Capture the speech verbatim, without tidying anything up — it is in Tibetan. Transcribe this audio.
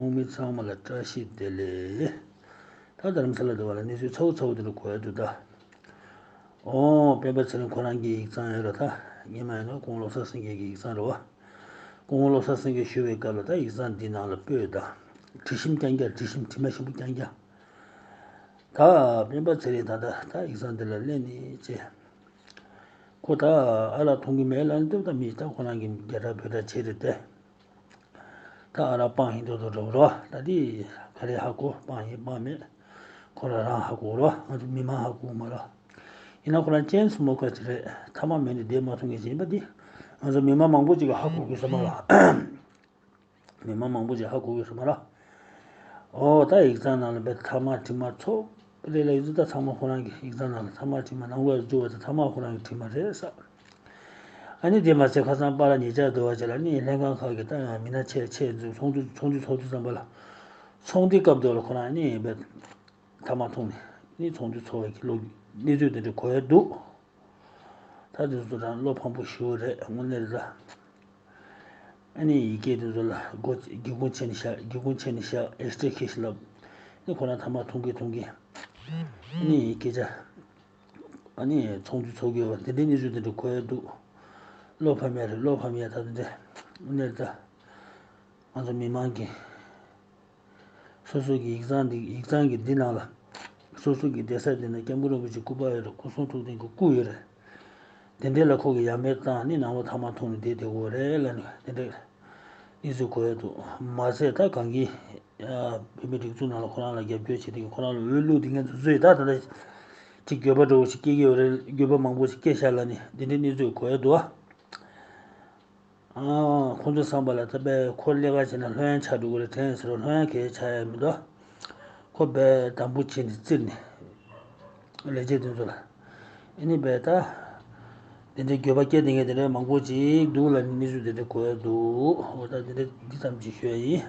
ཚོགས་མི་ཚང་མ་ལ་བཀྲ་ཤིས་བདེ་ལེགས། ད་རྡ་རམ་ས་ལ་འདི་བ་ལ་གནས་ཚུལ་ཚ་བོ་ཚ་བོ་དེ་འདྲ་གོ་ཡ་འདུག་ད། ཨོ་སྤེན་པ་ཚེ་རིང་ཁོ་རང་གི་ཡིག་ཚང་ཡོད་ར། ད་སྔོན་མ་ཡིན་ན་སྐུ་ངོ་བློ་བཟང་སེང་གེ་གི་ཡིག་ཚང་རེད་བ། སྐུ་ངོ་བློ་བཟང་སེང་གེ་ཞུ་བའི་སྐབས་ལ་ད་ཡིག་ཚང་འདི་ནང་ལ་སྤོས་ད། དྲི་ཞིམ་རྐྱང་རྐྱང་། དྲི་ཞིམ་དྲི་མ་ཞིམ་པོ་རྐྱང་རྐྱང་། ད་སྤེན་པ་ཚེ་རིང་ད་ལྟ་ད་ཡིག་ཚང་འདི་ལ་སླེབས་ནས་ཅེ། ཁོ་ད་ཨ་རག་འཐུང་གི་མེད་ལབ་ནས་ལྟོས། ད་མི་ད་ཁོ་རང་གི་རྒྱ་གྲགས་བོད་གྲགས་བྱེད་རེད་དེ། ད་ཨ་རག་སྤང་ཡིན་མདོག་མདོག་འདྲ་བོ་རེད་བ། ད་འདི་ག་རེ་ཧ་གོ། སྤང་ཡིན་སྤང་མེད། ཁོ་རང་རང་ཧ་གོ་རེད་བ། ང་ཚོ་མི་མང་ཧ་གོ་མ་རེད། ཡིན་ན་ཁོ་རང་ཅན་སུ་མོ་ཁ་ཅིག་རེད། ཐ་མག་མེད་ནས་བསྡད་མ་ཐུབ་མཁན་ཅིག་ཡིན་པ་འདི་ང་ཚོ་མི་མང་མང་པོ་ཅིག་གིས་ཧ་གོ་དགོས་ས་མ་རེད། མི་མང་མང་པོ་ཅིག་ཧ་གོ་གི་རེད་མ་ར། ཨོ་ད་ཡིག་ཚང་ནང་ལ་བས་ཐ་མག་དྲི་མ་ཚོགས་རེ་ལ་ཡོད་ཚུལ་ད་ཚང་མ་ཁོ་རང་གི་ཡིག་ཚང་ནང་ལ་ཐ་མག་དྲི་མ་ནང་ལོགས་ལ་འཇུ་བ་ཚོ་ཐ་མག་ཁོ་རང་གི་དྲི་མ་རེད་ས། ཨ་ནི་དེ་མ་ཚད་ཁ་སང་པ་ར་ཉེ་ཆར་དུ་བ་ཅིག་ལ་ནི་ལྷན་ཁང་ཁག་གི་ད་ཡང་མི་སྣ་ཆེ་ཆེ་ཚོ་ཚོགས་འདུ་ཚོགས་འདུ་ཚོགས་དུས་ཙམ་པ་ལ། ཚོགས་འདུའི་སྐབས་དེ་ལ་ཁོ་རང་ནི་བས། ཐ་མག་འཐུང་ནས་ནི་ཚོགས་འདུ་ཚོགས་པའི་གི་ལོ་གནས་ཚུལ་དེ་འདྲ་གོ་ཡ་འདུག་ད་དེ་ཚོ་རང་བློ་ཕམ་པོ་ཞེ་པོ་རེད་དངོས་གནས་རེད་ད། ཨ་ནི་ཡི་གེ་དེ་ཚོ་ལ་སྒོ་སྒེའུ་ཁུང་ཕྱེ་ནས་བཞག་སྒེའུ་ཁུང་ཕྱེ་ནས་བཞག་ཨེ་སི་ཊི་ཁེ་ཤི་ལབ། ནི་ཁོ་རང་ཐ་མག་འཐུང་གིན་འཐུང་གིན། ཨ་ནི་སྐད་ཆ། ཨ་ནི་ཚོགས་འདུ་ཚོགས་དགོས་པ་དེ་འདྲའི་གནས་ཚུལ་དེ་འདྲ་གོ་ཡ་འདུག་བློ་ཕམ་ཡ་རེད། བློ་ཕམ་ཡ་ད་དེ་འདྲ་དངོས་གནས་རེད་ད། ང་ཚོ་མི་མང་གི་སོ་སོ་གི་ཡིག་ཚང་འདི་ཡིག་ཚང་གི་འདི་ནང་ལ། སོ་སོ་གི་བསྡད་ས་འདི་ན་སྐྱབས་མགོན་རིན་པོ་ཆེ་སྐུ་པར་ཡོད་རེད། སྐུ་གསུང་ཐུགས་རྟེན་གྱི་སྐུ་ཡོད་རེད། དེ་འདྲས་ལ་ཁོ་གི་ཡ་མེད་བཏང་ནི་ནང་ལོགས་ཐ་མག་འཐུང་ནས་བསྡད་བསྡད་དགོས་རེད་ལབ་ནས་དེ་འདྲས་གནས་ཚུལ་གོ་ཡ་འདུག་མ་ཟད་ད་གང་གི་བོད་མིའི་སྒྲིག་འཛུགས་ནང་ལ་ཁོ་རང་ལ་རྒྱབ་སྐྱོར་བྱེད་མཁན་ཁོ་རང་ལ་འོས་བླུགས་དེ་ངས་ཚོ་བཟོས་ད་ད་ལྟ་ཅིག་འགྱོད་པ་འདྲ་བོ་ཞིག་སྐྱེ་གི་ཡོད་རེད། འགྱོད་པ་མང་པོ་ཞིག་སྐྱེ་ཤག་ལབ་ནས་དེ་འདྲས་གནས་ཚུལ་གོ་ཡ་འདུག་ཨ། ཁོང་ཚོའི་བསམ་པ་ལ་ད་དཔེ་ཁོ་ལས་ཀ་བྱས་ན་ལྷོད་ཡངས་ཆགས་འགྲོ་གི་རེད་དྲན་ཟེར་རོ། ལྷོད་ཡངས་གལ་ཆགས་ཡ་མི་འདུག་ཁོ་དཔེ་དམ་པོ་བྱས་ནས་བཙིར་ནས་ལས་བྱེད་དེ་ཚོ་ལ་ཨ་ནི་དཔེ་ད་དེ་འདྲའི་འགྱོད་པ་སྐྱེ་དེ་ངས་དེ་འདྲའི་མང་པོ་ཅིག་འདུག་ལ་ནི་གནས་ཚུལ་དེ་འདྲ་གོ་ཡ་འདུག་འོ་ད་དེ་འདྲ་འདི་ཙམ་ཅིག་ཞུ་ཡ་ཡིན།